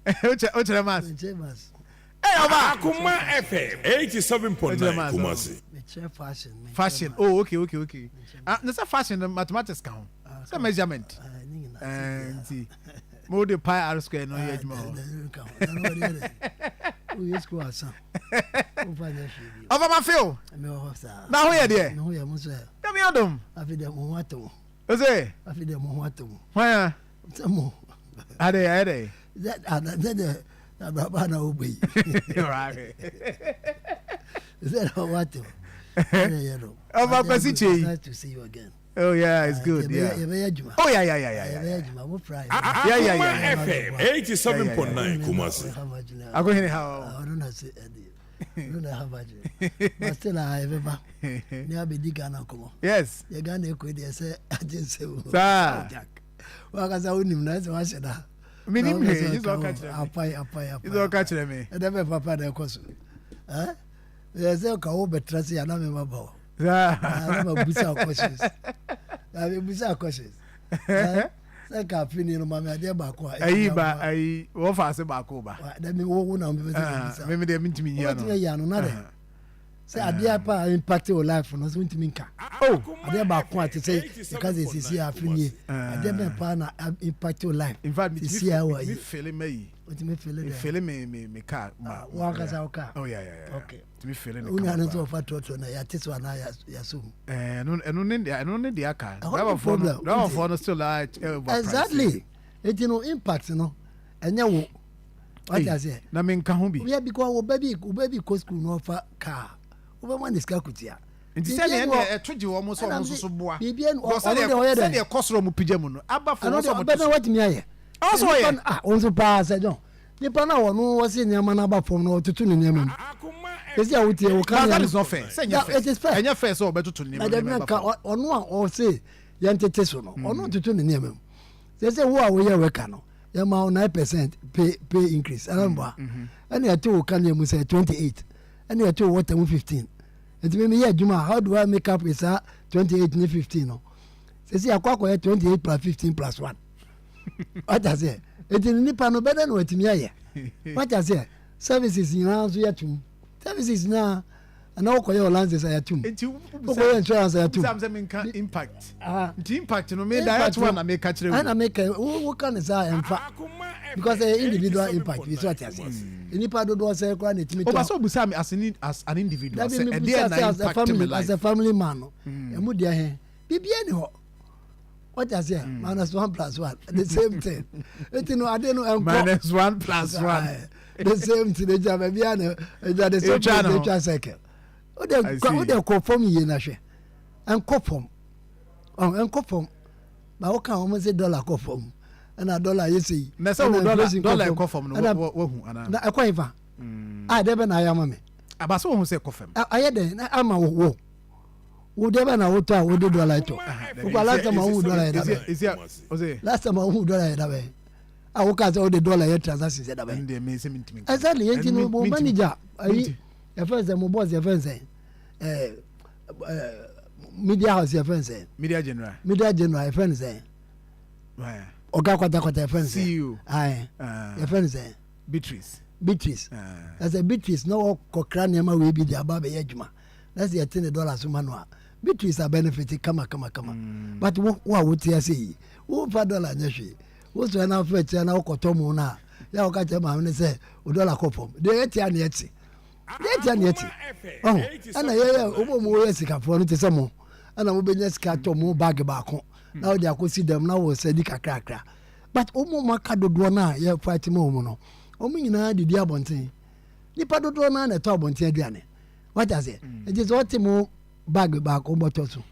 Wokyerɛ maths? Mekyerɛ maths. Hey, ɔba. Akoma FM 87.9 Kumasi. Mekyerɛ fashion. Menkyerɛ Fashion. maths. Oh, okay. Ah, na sɛ fashion no, mathematics ka ho. Ah, Sɛ measurement. Ah, ne nyinaa. Nti mo de pi r square no yɛ adwuma hɔ. Ka ho. Na wɔde yɛ dɛ. Woyɛ school asa. Womfa nyɛ hwee bio. Ɔfa ma feel. Mewɔ hɔ saa. Na ho yɛ deɛ? Me ho yɛ, mo nso ɛ? Nyame adom. Afei deɛ mo ho atɔ mo. Ose? Afei deɛ mo ho atɔ mo. Hwan a? Sɛ mo. Ade ayɛ dɛ. Sɛ ana sɛ deɛ abraba na wobɔ yi. Sɛ na wɔatɔ. Ɛna yɛ no. Ɔfa Kwasi Kyei. Nice to see you again. Oh yeah, it's good. Yeah. Yɛbɛyɛ adwuma. Oh yeah. Yɛbɛyɛ adwuma. Mo fra. Yeah. Akoma FM 87.9 Kumasi. Akohene ha. Ɔno na se ɛdi. Ɔno na ha badwene. But still a yɛbɛba. Ne abɛdi Ghana nkɔmɔ. Yes. Yɛ Ghana ekɔ deɛ sɛ agye nsɛm. Saa. Jack. Wakasa wonim na ɛsɛ wahyɛ da. Menim hwee, gye sɛ ɔka kyerɛ me. Apai apai apai. Gye sɛ ɔka kyerɛ me. Ɛdɛ bɛ papa na ɛkɔ so. Ɛɛ yɛ sɛ ka wo bɛtena se ana mɛma ba hɔ. Saa. Na ma busa questions. Na ma busa questions. Ɛɛ sɛ ka afi ni no ma me adeɛ baako a. Ayi ba ayi wɔfa ase baako ba. Dɛ mi wo na mi bɛ sɛ busa. Mímí deɛ mi ntumi nyi ano. Wotumi ayi ano na dɛ. Sɛ adeɛ pa a impact wo life no so ntumi nka. Oh. Adeɛ baako a te sɛ yɛka sɛ sisi afi nie. Adeɛ bɛn paa na impact wo life? In fact, mi Sisi a wɔ mi yi. feel me yi. Wotumi feel Mi dɛ. feel me car ma. Wo ankasa wo car. Oh yeah. Okay. Tumi feel ne Wo nua no kama nso paa. ɔfa trɔtrɔ na yɛate so anaa yɛaso mu? Ɛno ne deɛ aka. Ɛhɔ ne Driverfoɔ no problem. driverfoɔ no still a overpriced. Exactly. Eti no impact no ɛnyɛ wo. Wate aseɛ? Na mi nka ho bi. Yeah, because wo ba bi kɔ school na ɔfa car. Wobɛma ne sika kutia. Nti sɛdeɛ ɛnna ɛto gye wɔn sɛ ɔmo nso so boa. Biribi ɛnu Because ɔno deɛ ɔyɛ dɛ. Sɛdeɛ ɛkɔ soro ɔmo pigya mu no aba fam Ɛno sɛ deɛ ɔmo ɔbɛ te na so. watumi ayɛ. Ɔwɔ sɛ ɔyɛ. Ah, wɔn nso paa sɛ John. Nipa na wɔn wɔsi nneɛma n'aba fam na ɔtoto ne nneɛma mu. Esi a wotie wo ka But that is not fair. Sɛ Yeah, ɛnyɛ fair. it is fair. Ɛnyɛ fair sɛ ɔbɛtoto nneɛma Na dabi nneɛma na nka ba fam. ɔno a ɔse yɛn tete so no, ɔno toto ne nneɛma mu. Sɛ wo a woyɛ worker no, yɛma wo 9% pay increase ɛna mbɔ a ɛna yɛte wo kanea mu sɛ 28, ɛna yɛte wo water mu 15. Nti mi yɛ adwuma, how do I make up with saa 28 ne 15 no? Sɛ akɔyɛ 28 plus 15 plus 1, wata sɛ eti nipa no bɛdɛ na watumi ayɛ, wata sɛ services nyinaa nso yɛ tum, services nyinaa ɛna wokɔyɛ wɔ license a yɛtum, Nti wokɔyɛ insurance a yɛtum. wobisa me sɛ menka impact. Ah. Nti impact no, me direct one na meka kyerɛ wo. Ɛna meka wo woka ne saa ɛmfa, because ɛyɛ individual impact bi so, ate ase? Nipa dodoɔ sɛ koraa na ɛtumi Oba sɛ obusa me as an individual Dabi, sɛ mi ɛdeɛ busa na sɛ as a impact me family life. as a family man no, ɛmu deɛ hɛn biribiara ni hɔ, wate aseɛ? Minus one plus one, the same thing. Eti no ade no ɛnkɔ. Minus one plus one. The same thing. Egya baabi a na egya the same Etwa place ne ho. etwa circle. O de I kɔ see. o de kɔ fam yie na hwɛ, ɛnkɔ fam ɔ, ɛnkɔ fam na woka wɔn sɛ dollar kɔ fam, ɛna dollar yɛ sɛ yi. Na sɛ wo ɛna dollar inflation kɔ dollar fam. ɛkɔ fam no ɛna wahu anaa? Na ɛkɔ yi fa a deɛ bɛ na ayɛ ama me? Aba sɛ wohu sɛ ɛkɔ fam. Ayɛ dɛ na ama wo deɛ bɛ na wotɔ a wode dollar tɔ wokɔ. Last time a wohu dollar yɛ dabɛ? Esi a ɔsɛ. Last time a wohu dollar yɛ dabɛ a woka sɛ wode dollar yɛ transactions yɛ dabɛ? Ɛno deɛ me sɛ mentumi nka. Exactly. Yɛn ti no Ɛno mo manager ayi yɛfɛn sɛ mo boss, yɛfɛn sɛ ɛɛ ɛɛ media house, yɛfɛn sɛ Media general. Media general, yɛfɛn sɛ ɔga kwatakwata, yɛfɛn sɛ CEO. Ayi Ah. yɛfɛn sɛ Beatrice. Beatrice. Ah. Ɛsɛ Beatrice na wɔkɔkra nneɛma wei bi de aba abɛyɛ adwuma na sɛ yɛte ne dollar so ma no a, Beatrice a benefit kama kama kama. But wo a wote ase yi, womfa dollar nyɛ hwee. Wosɔre na afɔ akyire na wokɔtɔ mu no a, yɛ a woka kyerɛ maame no sɛ wo dollar kɔ fam deɛ, yɛte a ne yɛte deɛ, yɛte a ne yɛte ɔho. Ɛna yɛyɛ wobɔ mu, woyɛ sikafoɔ no te sɛ mo ɛna mobɛnya sika tɔ mo bag baako na wode akɔsi dɛm na wɔ sɛ di kakrakra. But wɔn mu aka dodoɔ no a yɛ fight ma wɔn no, wɔn nyinaa didi abɔnten. Nipa dodoɔ no a na ɛtɔ abɔnten aduane, wate aseɛ? Nti sɛ ɔte mo bag baako bɔtɔ so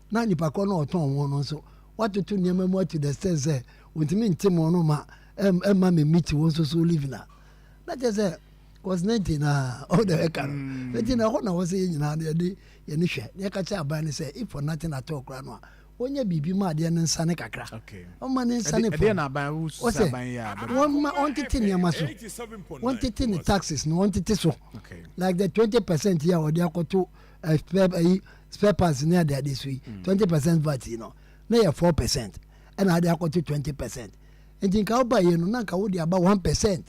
na nipa korɔ no ɔtɔn wɔn no nso watoto nneɛma mu to the extent sɛ wɔntumi nte mo no ma ɛma me meet wɔn nso so living a, na kyerɛ sɛ cos 19 na ɔde ɛka no. Nti na ɛhɔ na wɔ sɛ yɛn nyinaa no yɛde yɛne hwɛ na yɛka kyerɛ aban no sɛ if for nothing at all koraa no a, wɔnyɛ biribi ma adeɛ no nsane kakra, ɔma ne nsane Ɛdeɛ fam. na aban wo Wɔsɛ sɛ aban yɛ a bɛbɔ. wɔn ma ɔntete nneɛma so, wɔntete ne taxes no, wɔntete so like the 20% yi a wɔde akɔto spare ayi, spare parts ne ade ade so yi. 20% VAT yi no na yɛ 4%, ɛna ade akɔto 20%. Nti nka woba yɛ no na nka wode aba 1%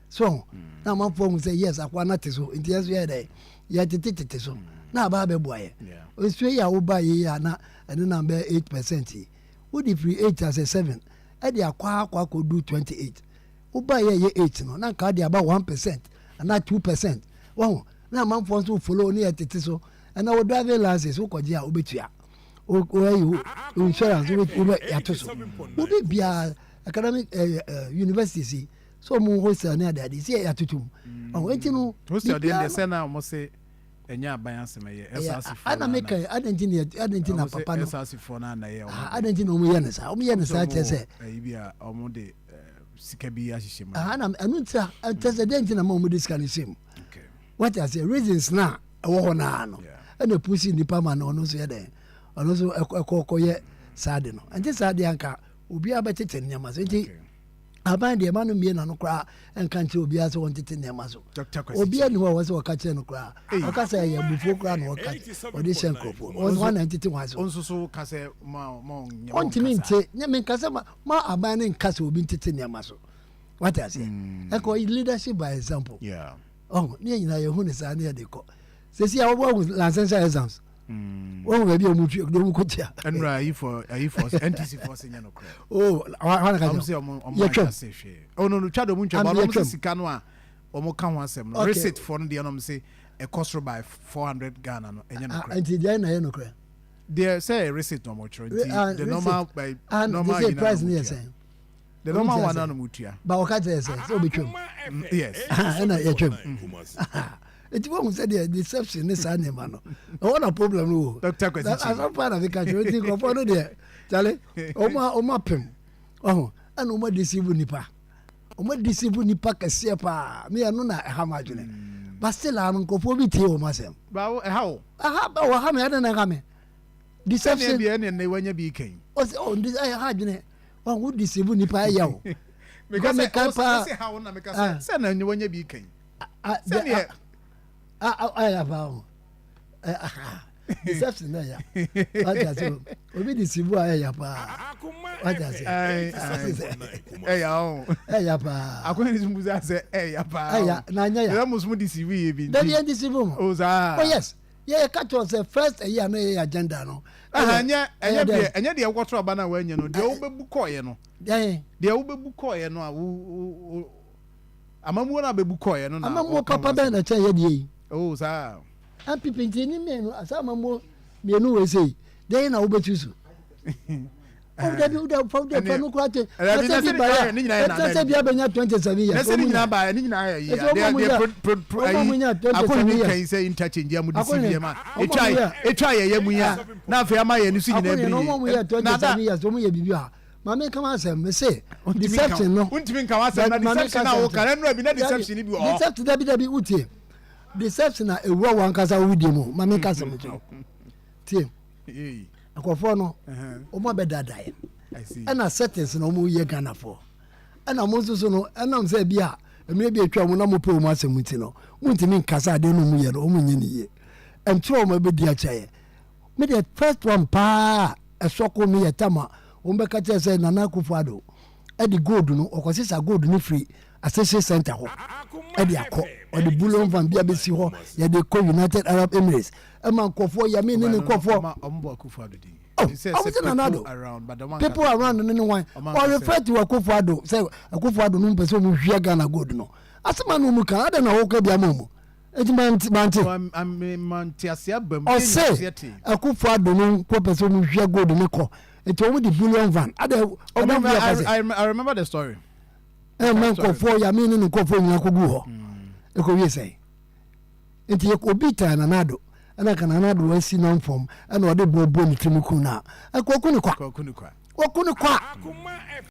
so na amanfoɔ hu sɛ yes, akoa no te so, nti yɛn nso yɛ dɛ yɛtete tete so na aba abɛboa yɛ. Nsuo yi a woba yɛ yi a na ɛne nam bɛyɛ 8% yi, wode firi 8 asɛ 7 ɛde akɔ akɔ akɔdu 28. Woba yɛ yɛ 8 no na nka wode aba 1% anaa 2% wɔho, na amanfoɔ nso follow ne yɛ tete so. Ɛna wo driving license wokɔgye a, wobɛtua wɔyi wo insurance, wobɛ yɛato so, wobi biara academic universities yi so ɔmo hostel ne adeade sɛ yɛatoto mu ɔho, enti no Hostel deɛ deɛ sɛ na ɔmo se ɛnyɛ aban asɛm, ɛyɛ SRC foɔ. Ana meka ade nti na papa no SRC foɔ no ana ɛyɛ ɔmo. Ade nti na ɔmo yɛ no saa, ɔmo yɛ no saa kyerɛ sɛ ɛyi bi a ɔmo de sika bi ahyehyɛ mu. Ana ɛno nti a ɛkyerɛ sɛ deɛ nti na ma ɔmo de sika no hyɛ mu. Wate aseɛ? Reasons na ɛwɔ hɔ naa no ɛna pusi nipa ma no, ɔno nso yɛ dɛn, ɔno nso ɛkɔ kɔyɛ saa de no. Ɛnti saa deɛ anka obiara bɛtete nneɛma so. Nti aban deɛ, ma no mmie n'ano koraa nka nkyerɛ obiara sɛ wɔntete nneɛma so. Obiara ni hɔ a wɔ sɛ wɔka kyerɛ no koraa, ɔka sɛ ɛyɛ abufuo koraa na wɔka ɔde hyɛ nkurɔfoɔ wɔn na ntete wɔn so. Nso so ka sɛ ma ma ɔnyɛ. Ɔntumi nte nyɛ mi nka sɛ ma aban ne nka sɛ obi ntete nneɛma so. Wate aseɛ? Ɛkɔ leadership by example. Ɔho ne yɛ nyinaa yɛhu ne saa ne yɛde kɔ sɛsi a wɔbɔ ahu licensure exams, wɔn baabi a wɔn tu de wɔn kɔ tia. Ɛnura ayifo ayifo NTC fo se nyɛ no korɛ. O wɔn ka kyerɛ sɛ ɔmo yɛtwam. Ase hwee. Oh no, twa de ɔmo ntwa ba ɔmo sɛ sika no a ɔmo ka ho asɛm no, receipt fo no deɛ no, ɔmo se ɛkɔ soro by 400 Ghana no, ɛnyɛ no korɛ. Nti deɛ na ɛyɛ no korɛ? Deɛ sɛ receipt na ɔmo kyerɛ, nti the normal by normal yi na price no yɛ sɛn? The normal one na ɔmo tua. Ba ɔka kyerɛ sɛ ɔbɛtwam. Yes. Ɛna yɛtwam, nti wɔn sɛ deɛ deception ne saa nneɛma no ɛwɔ na problem no wɔ. Dr. Kwesi Kyei. Asɔfo na meka kyerɛ, nti nkurɔfoɔ no deɛ, kyale, ɔmo apem ɔho ɛna ɔmo deceive nipa, ɔmo deceive nipa kɛseɛ paa. Mi ɛno na ɛha ma adwene, but still ano nkurɔfoɔ bi tie wɔn asɛm. Baawo ɛha o. Ɛha wɔ ha mi, ɛna na ɛha mi deception. Sɛdeɛ bi ɛna ɛna wanya bi kɛn. Ɔsɛ ɔ ndi ɛyɛ ha adwene wɔn wo deceive nipa ɛyɛ o. Meka sɛ ɔsɛ ha wo na meka sɛ sɛ na wanya bi kɛn. Sɛdeɛ. Ɛyɛ paa o, deception na ɛyɛ wate ase o, obi deceive a ɛyɛ paa, wate ase. Ɛyà o. Ɛyɛ paa. Akɔyɛ ni musa sɛ ɛyà paa. Ɛyà na anya ya. Ɛyà musu mu deceive yɛ bi. Dabi, yɛn deceive mu. O saa. Oh yes, yɛ ka kyerɛ sɛ first ɛyɛ a na yɛ agenda no. Ɛnyɛ ɛnyɛ deɛ ɛnyɛ deɛ wɔtɔ aba na wɔnyɛ no, deɛ wobɛbu kɔɔyɛ no. Deɛ wobɛbu kɔɔyɛ no a wo wo amamuo no abɛbu kɔɔyɛ no na. Amamuo papa bɛn na kyɛn yɛ deɛ yi? O saa. NPP nti ni mmienu asa amamuo mmienu wɔ ese yi deɛ yi na wobɛtu so. O dabi, o da fa o da fa no kura te ɛsɛ bi ba ya ɛsɛ sɛ bi abɛnya 27 years. Ɛsɛ ne nyinaa ba ne nyinaa yɛ yi a deɛ deɛ pro pro pro ayi akɔni ne kan sɛ interchange amu de si bi ma etwa etwa yɛ yɛ mu yi a na afei ama yɛ ne so nyinaa biri yi. Akɔni 27 years wɔn yɛ bibi a maame kama asɛm mɛ se deception no. Ntumi nka wa asɛm na deception na wo kan ɛnura bi na deception bi wɔ hɔ. Deception, dabi dabi, wutie, deception na ewura wɔn ankasa wo di mu. Maame nka asɛm kyerɛ, tie, nkɔfoɔ no wɔn abɛdada yɛ ɛna settings na wɔn yɛ Ghanafoɔ, ɛna wɔn nso so no ɛnam sɛ bi a mmerɛ bi atwa wɔn na wɔn pɛ wɔn asɛm ti no, wɔn ntumi nkasa adeɛ no wɔn yɛ no wɔn nyɛ ne yie ɛnkyerɛ wɔn abɛdi akyɛ yɛ. Me deɛ, first one paa ɛsɔ ko mi yɛ tam a wɔn bɛka kyerɛ sɛ Nana Akufo Addo ɛde gold no ɔkɔsesa gold no firi Asese center hɔ ɛde akɔ, ɔde bullion van bi abɛsi hɔ, yɛde kɔ United Arab Emirates ɛma nkɔfoɔ yami ne ne nkɔfoɔ. Ɔmo sɛ Nana Addo people around no ne wan ɔrefer to Akufo Addo sɛ Akufo Addo no mpɛ sɛ ɔmo hwia Ghana gold no asɛm a na ɔmo ka adɛ na ɔka bi ama ɔmo eti mante mante. Ɔsɛ Akufo Addo no nkɔ pɛ sɛ ɔmo hwia gold no kɔ, nti ɔmo de bullion van adɛ ɔmo fi akɔsɛ. I remember the story. Ɛmɛ nkɔfoɔ yami ne ne nkɔfoɔ nyinaa kɔ gu hɔ ɛkɔ wie sɛn? Nti obi taa Nana Addo ɛna ka Nana Addo asi nam fam ɛna ɔde bɔ bɔ ne tirim kun na ɛkɔ ɔku ne kwa, ɔku ne kwa.